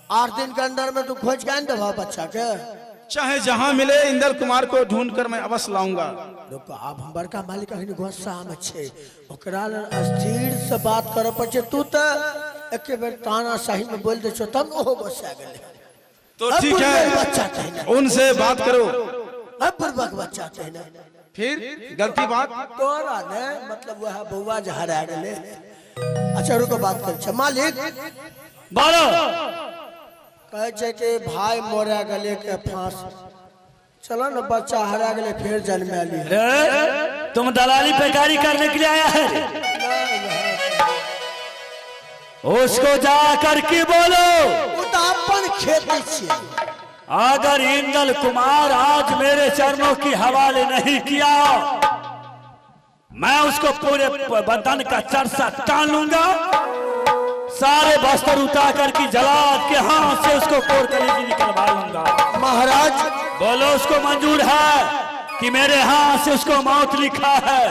8 दिन के अंदर में तू खोज के आन देबा बच्चा के। चाहे जहां मिले इंदल कुमार को ढूंढ कर मैं अवश्य लाऊंगा। रुको, आब हम बड़का मालिक अखन गुस्सा में छै, ओकरा स्थिर से बात करे पड़ै छै। तू तो एके बेर ताना सही में बोल दे छो तब ओहो गुस्सा गेलै। तो अब ठीक बुढ़बक है, बच्चा छै, उनसे बात करो। अब बुढ़बक बच्चा छै ने। फिर गलती बात तोरा ने मतलब वह बौआ जे हरा गेलै। अच्छा रुको, बात कर छै मालिक। बोलो। कहै छै कि भाई मरे गेलै के फांस, चलो न बच्चा हरा गेलै फिर जन्मे ली। रे तुम दलाली पैकारी करने के लिए आया है रे? उसको जा करके बोलो ओ तो अपन खेती छियै। अगर इंदल कुमार आज मेरे चरणों की हवाले नहीं किया, मैं उसको पूरे बदन का चरसा टान लूंगा, सारे बस्तर उतार करके जलाद के हाथ से उसको कोर कलेजी निकलवा लूंगा। महाराज बोलो उसको मंजूर है कि मेरे हाथ से उसको मौत लिखा है?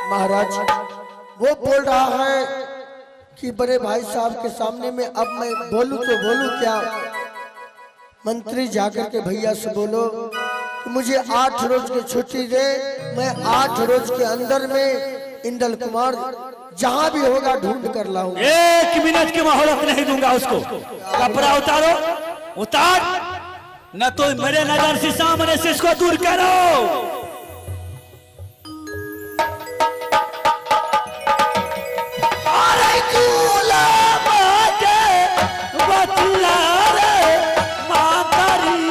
महाराज वो बोल रहा है कि बड़े भाई साहब के सामने में अब मैं बोलूं तो बोलूं क्या? मंत्री जाकर के भैया से बोलो कि मुझे 8 रोज की छुट्टी दे, मैं 8 रोज के अंदर में इंदल कुमार जहां भी होगा ढूंढ कर लाऊंगा। 1 मिनट की मोहलत नहीं दूंगा उसको। कपड़ा उतारो, उतार न तो मेरे नजर से सामने से इसको दूर करो। अरे गुलाब के बतिया रे मातारी,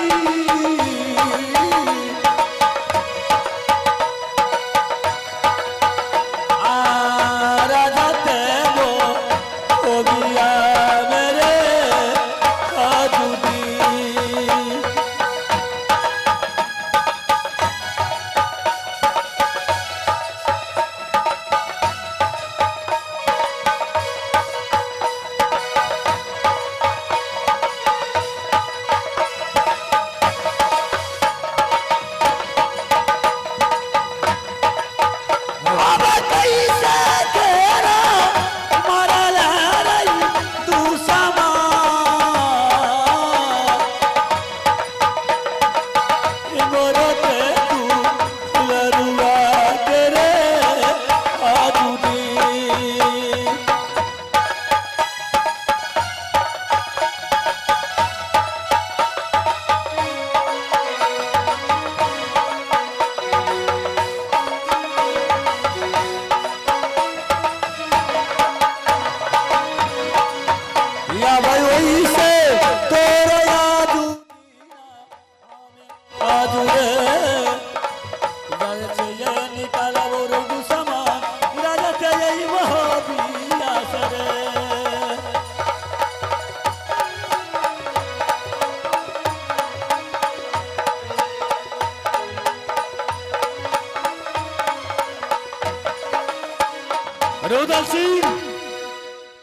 रुदल सिंह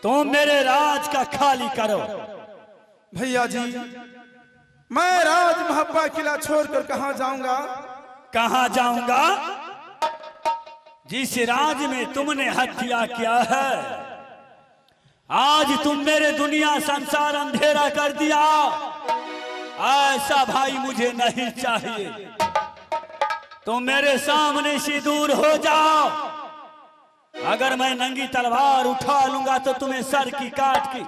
तुम मेरे राज का खाली करो। भैया जी मैं राज मोहब्बा किला छोड़कर कहाँ जाऊंगा? कहाँ जाऊंगा? जिस राज में तुमने हत्या किया है, आज तुम मेरे दुनिया संसार अंधेरा कर दिया, ऐसा भाई मुझे नहीं चाहिए। तुम मेरे सामने से दूर हो जाओ। अगर मैं नंगी तलवार उठा लूंगा तो तुम्हें सर की काट की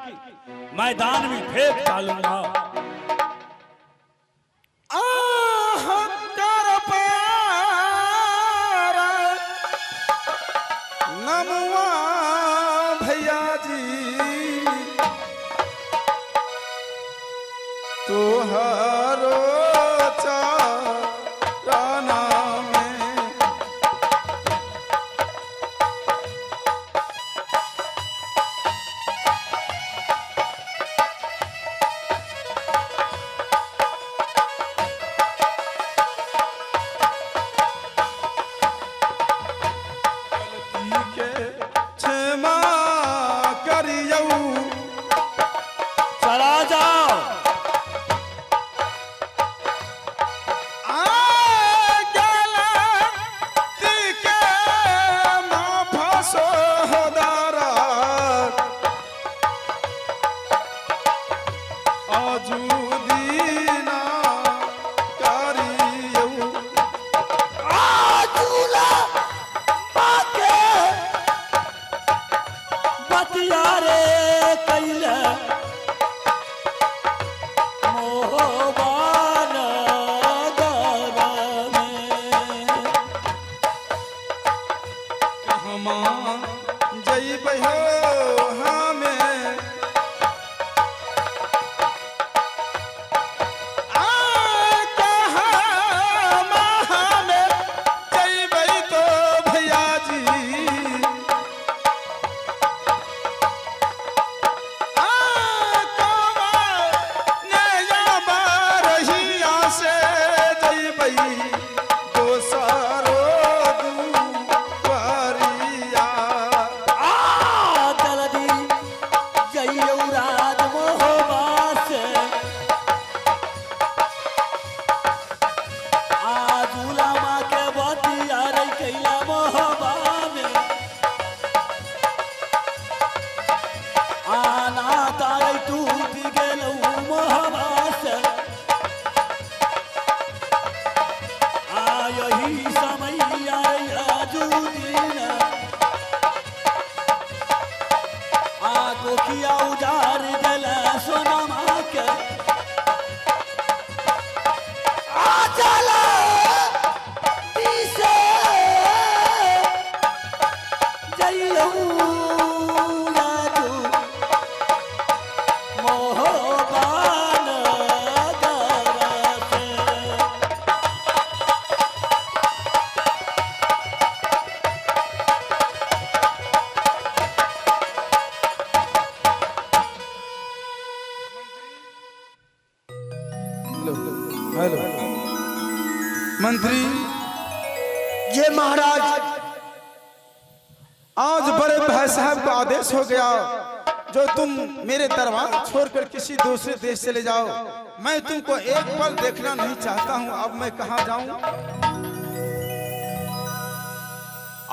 मैदान में फेंक डालूंगा। आह कर प्यार नमुआ भैया जी तुहारो चरना में। क्षमा करियौ। चला जाओ। आ गलती के माफ सोहदारा आजूदीना कारियऊ आजूला पाके बतिया रे कैला मोहबान गरा में। कहमा जइबै हो हमें आ कहमा हमें जइबै तो भैया जी आ कहमा नैया बारहिया से जइबै दोसरो दुआरिया। आ जल्दी जइयौ राज मोहबा से आ दुलामा के बतिया रे कैला मोहबा में आना तारे टूट गेलौ मोहबा से आ यही समैया रे आजू दिन आ कोखिया उजार देला सोनमा के आ चला दिसे जइयौ राजू मोहबान गरा से। हेलो हेलो मंत्री जे महाराज। आज बड़े भाई साहब का आदेश हो गया, जो तुम मेरे दरबार छोड़कर किसी दूसरे देश चले जाओ, मैं तुमको एक पल देखना नहीं चाहता हूं। अब मैं कहां जाऊं?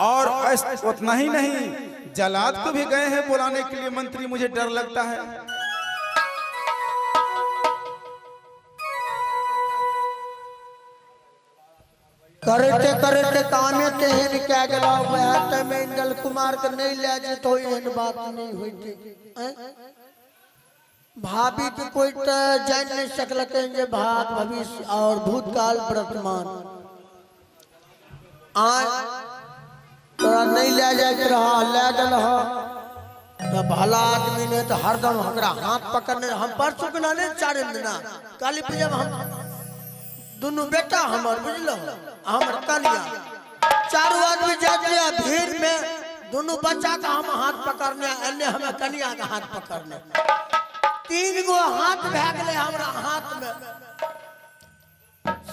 और उतना ही नहीं, जलाद को भी गए हैं बुलाने के लिए मंत्री, मुझे डर लगता है। करते करते कामे तेहन कए गेलौ, वएह तऽ मंडल कुमार के नहीं लए जेतौ, एहन बात नहीं होइते। भाभी के कोई तऽ जानि नहीं सकलकै जे भात भविष्य और भूतकाल वर्तमान। आय तोरा नहीं लए जाइत रह, लए गेल ह तऽ भला आदमी नहीं तऽ हरदम हमरा हाथ पकड़ने। हम परसों के नहीं चारिम दिना काली पूजा में हम दुनू बेटा हमर बुझलो हमर कनिया चारू आदमी जाते रहे भीड़ में, दुनू बच्चा का हम हाथ पकड़ने, अन्य हमें कनिया का हाथ पकड़ने, तीन गो हाथ भए गेलै हमरा हाथ में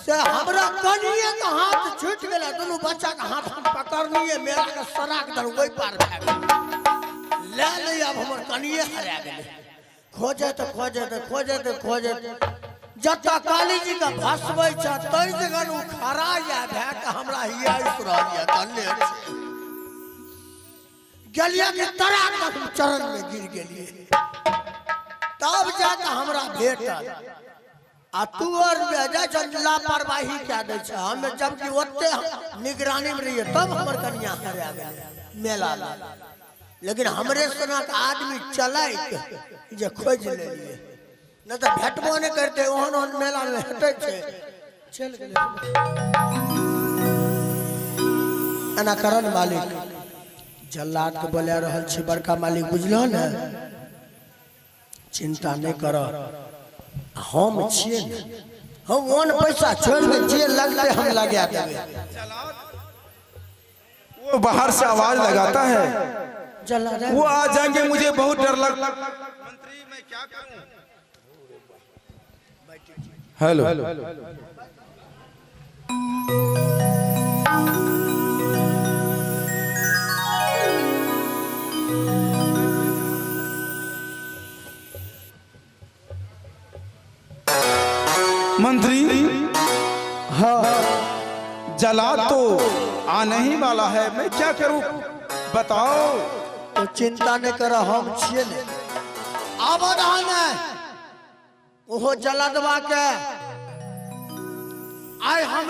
से हमरा कनिया का हाथ छूट गेलै, दुनू बच्चा का हाथ हम पकड़निए, मेरा के सराक दल ओहि पार भए गेलै। ले ले अब हमर कनिए हरा गेलै। खोजत खोजत खोजत खोजत जतऽ काली जी के भसबै छै तै जगह ओ खड़ा या भए के हमरा हिया रहल या कन्ने छै। गेलियै कि तराक तक चरण में गिर गेलियै, तब जाके हमरा भेटल। आ तू और जाइ छ लापरवाही कए दै छै, हम जबकि ओते निगरानी में रहियै तब हमर कनिया हरा गेलै मेला में। लेकिन हमरे सनक आदमी चलाइक जे खोजि लेलियै, नहीं तो भेटबो नहीं करते, ओहन ओहन मेला में भेटै छै। चल गेलै एना करन मालिक जल्लाद के बोला रहल छी, बड़का मालिक बुझलो ने, चिंता नहीं कर, हम छियै ने, हम ओन पैसा छोड़ के जे लगते हम लगा देबै। वो बाहर से आवाज लगाता है, जल्लाद वो आ जाएंगे, मुझे बहुत डर लग। मंत्री मैं क्या करूं? हेलो मंत्री। हाँ जला तो आने ही वाला है, मैं क्या करूं बताओ। तो चिंता नहीं कर, हम छिए ने। आवादान है ओहो जलदवा के आइ हम।